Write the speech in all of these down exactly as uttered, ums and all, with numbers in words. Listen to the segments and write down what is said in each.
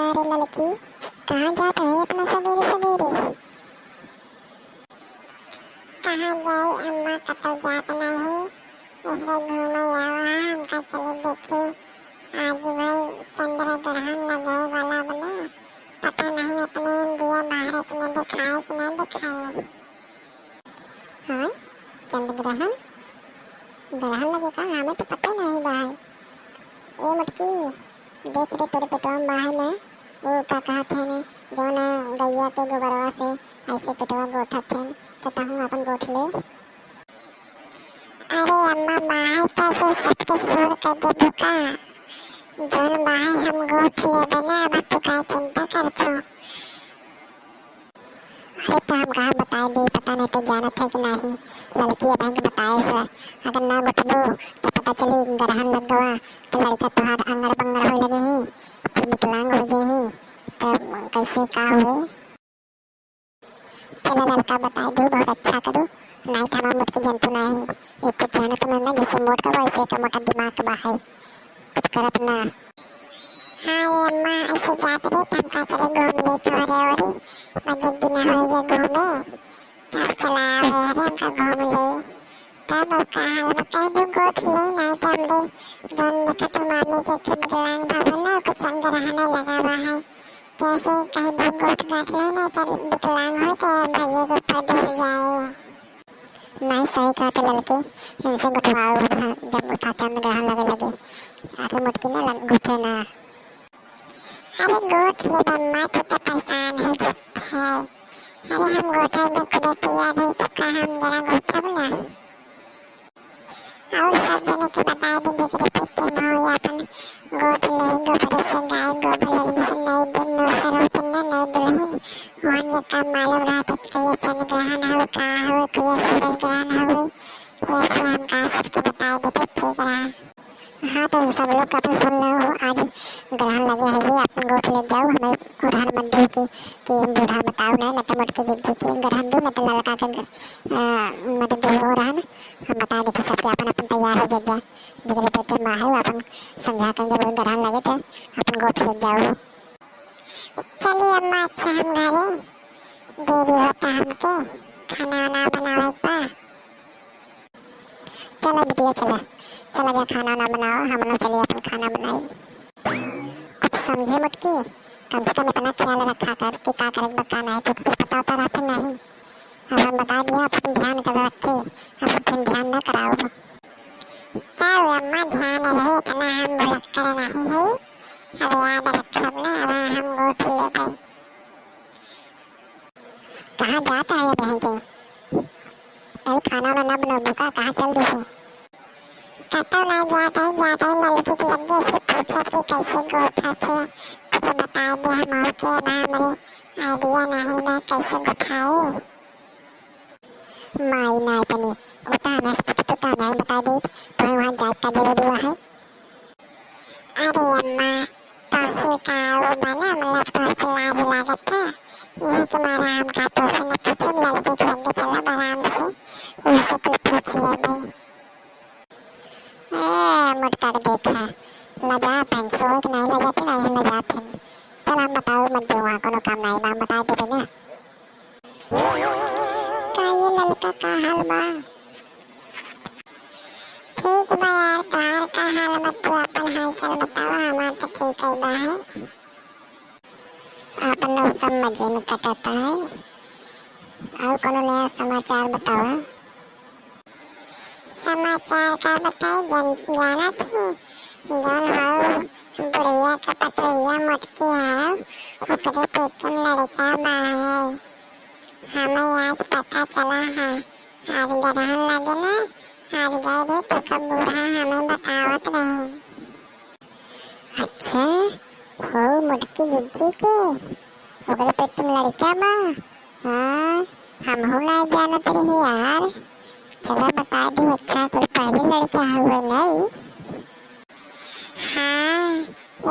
अरे ललकी, कहाँ जात है इतना सबेरे सबेरे? कहाँ जाई अम्मा, कतौ जात नहीं, इहरे घूमे आवा है, हमका चले देखी। आज भाई चंद्र ग्रहण लगे वाला बना, पता नहीं अपने इंडिया भारत में दिखाए कि ना दिखाए। हाँ, चंद्र ग्रहण, ग्रहण लगे का? हमें तो पता ही नहीं बा है। ए मटकी, देख रे, तोरे पेटवा में बा है ना, वो का कहत है ने, जौन गैया के गोबरवा से ऐसे पेटवा गोठत है, तो तहूँ अपन गोठ ले। अरे अम्मा, माई तो ऐसे सबके शोर कर दे बुका, जौन माई हम गोठ लेबे ना, अब तू का चिंता करत हो? अरे तो हम कहाँ बताए दे, पता नहीं तो जानत है कि नहीं। ललकी अबहिं के बताए से, अगर ना गोठबू तो पता चली ग्रहण लग गवा तो लड़का तोहार अंगड़ बंगड़ होए लगे ही, फिर विकलांग हो जाए ही, तो कैसे का हुए? चला ललका बताए दू, बहुत अच्छा करू, नहीं तो हमार मोटकी जंतु नहीं, एक कुछ जानत नहीं ना, जैसे मोट का वैसे का मोटा दिमाग का बा है। कुछ करत ना। हाँ ये अम्मा, ऐसे जात रहे तो हम का करे घूम ले तोहरे ओरी, मजे दिन हो गए घूमे, तब चला आवे रे हमका घूम ले। तब अब का हाल में कह दू गोठ ले, नहीं तो हमरे जौन देखा तू मामी के खेत ग्रहण भवन ना, ओकर चंद्र रहने लगा हुआ है, तो ऐसे कह दू गोठ गाठ ले, नहीं तो विकलांग हो तो भैया के ऊपर धस जाए। नहीं, सही कहत है ललकी, इनसे गोठवाओ, हाँ, जब उठा चंद्र ग्रहण लगे लगे। अरे मोटकी ना लग, गोठे ना। अरे गोठ ले बम्मा, तू तो परेशान हो झूठे। अरे हम गोठे में खुदे तैयार है, तो का हम जरा गोठब ना। और सब जने के बताए दे, जेकरे पेट में हो या अपन गोठ ले, गोबर से गाय गोबर लेने से नई दिन नौसर होते ना, नई दुल्हन, वहाँ ये काम मालूम रहा तो कहिए चंद्र ग्रहण हो, का हो, कहिए सूरज ग्रहण हो, ये से हम कहा सबके बताए दे तो ठीक रहा। हाँ, तो सब लोग का अपन सुन लो, आज ग्रहण लगे है, ये अपन गोठ ले जाओ, हमें उधार मत दो कि, कि बूढ़ा बताओ नहीं, न तो मोटकी जिज्जी के ग्रहण दो, न तो ललका के, अ, मत दो उधार, हम बता देते सबके अपन अपन तैयार है, जब जा, जेकरे पेटे में है, वो अपन समझा के जब ग्रहण लगे तो अपन गोठ ले जाओ। चलिए अम्मा, अच्छा हम घरे, देरी होता हमके, खाना वाना बनावे का। चला बिटिया, चला, चला जा खाना वाना बनाओ, हम लोग चलिए अपन खाना बनाई। कुछ समझे मोटकी, कम से कम इतना ख्याल रखा कर कि का करे के बा, का नहीं, तू तो कुछ पता होता रहते नहीं। अब हम बता दिया, अपन ध्यान कर रखे, अब फिर ध्यान ना कराओ। तब अम्मा ध्यान रहे, इतना हम भुलक्कड़ नहीं है, अब याद रखब ना, अब हम गोठ लेबै। कहाँ जात है ये बहन के? अरे खाना वाना ना बनौबू का, कहाँ चल दू? कतौ ना जात है, जात है ललकी के लगे से पूछब कि कैसे गोठा थे, कुछ बताए दे हम के ना, हमरे idea नहीं ना कैसे गोठाए। माई ना इतनी, वो तो हमें से पूछत तो हमें ही बताए दे, तो वहाँ जाए का जरूरी हुआ है। अरे अम्मा, तोसे का वो बना, मतलब तोसे लाज लागत है, यही तुम्हारा हम का तोसे न पूछे, लड़के के लगे चला आराम से, उनसे कुछ पूछ लेबे। ए, मोटका के देखा, लजात हन, सोए के नहीं लजात हन, नहीं लजात हन। चल हम बताओ मत जो वहाँ कोनो काम नहीं बा, हम बता देबे ना। का ये ललका का हाल बा? ठीक बा यार, तोहार का हाल बा? तू अपन हाल चाल बतावा, हमार तो ठीक है बा है। अपन लोग सब मजे में कटता है। और कोनो नया समाचार बतावा। समाचार का बताई, जन-, जानत हूँ, जौन हौ बुढ़िया के पतोहिया मोटकी है, ओकरे पेट में लड़का बा है। हमें आज पता चला है, आज ग्रहण लगे ना, आज गए रहे तो कब बूढ़ा हमें बतावत रही। अच्छा, हो मोटकी जिज्जी के, ओकरे पेट में लड़का बा? हाँ, हमहू ना जानत रही यार। चला बता दू, अच्छा, कोई पहले लड़का हुए नहीं? हाँ,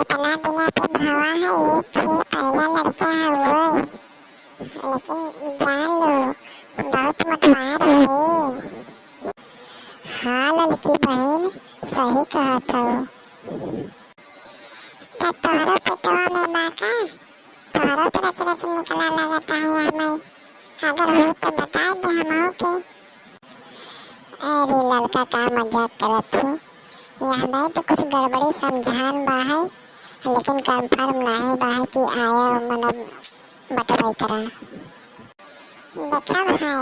इतना दिना पे भवा है, एक ही पहला लड़का हुए। लेकिन जान लो, बहुत मोटवार हुए। हाँ ललकी बहिन, सही कहत हो। त तोहरो पेटवा में बा का? तोहरो तो रच रच निकला लागत है यहाँ में। अगर हो तो बताई दे हमहू के। अरे ललका, का मजाक करत हूँ? यहाँ में तो कुछ गड़बड़ी समझान बा है, लेकिन confirm नहीं बा है कि आया, मतलब, बटवाई करा। देखा भाई,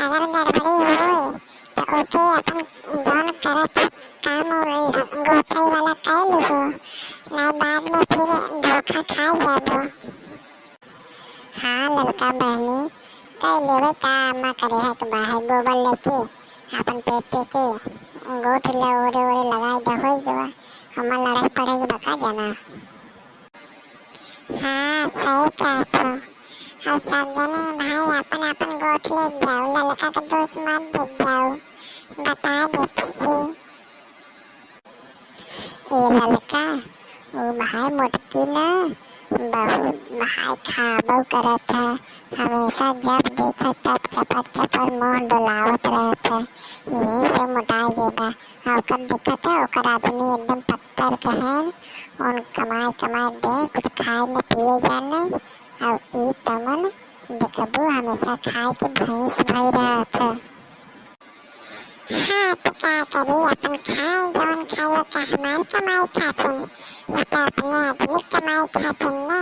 अगर गड़बड़ी होई, तो ओके अपन जौन करत काम गोठई वाला कइल हो, नहीं बाद में फिर धोखा खा जाबो। हाँ ललका बहनी, कई लेवे का अम्मा करे है के बाहर गोबर लेके अपन पेटे के गोठ ले ओरे ओरे लगाई दे, होई जवा। हमार लड़ाई पड़े के बका जाना। हाँ सही कहत हो। और सब जने भाई अपन अपन गोठ ले जाओ, ललका के दोस्त मत दे जाओ, बता देती ही। ए ललका, उ भाई मोटकी न बहुत भाई खाबो करत है, हमेशा जब देखा तब चपर चपर मुंह डोलावत रहत है, यही से मोटाई गई बा। और ओकर दिक्कत है, ओकर आदमी एकदम पत्थर के हैं, उन कमाए कमाए दे, कुछ खाए न पिए जाने, और ई तमन देखबू हमेशा खाए के भैंस भई रहत है। हाँ, तो का करी, अपन खाए, जवन खाए, वो का हमार कमाई खातिन, वो तो अपने आदमी कमाई खातिन ना।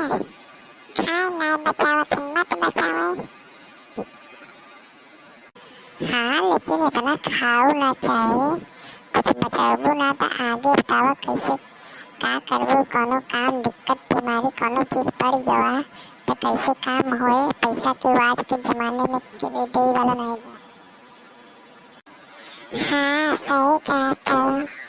खाए ना बचावत, मत बचावे। हाँ, लेकिन इतना खाओ ना चाहे, कुछ बचाबू ना तो आगे बतावा कैसे का करबू, कोनो काम, दिक्कत, बीमारी, कोनो चीज पड़ जावा तो कैसे काम होए? पैसा के आज के जमाने में दे वाला नहीं बा। हाँ, सही कहत हो।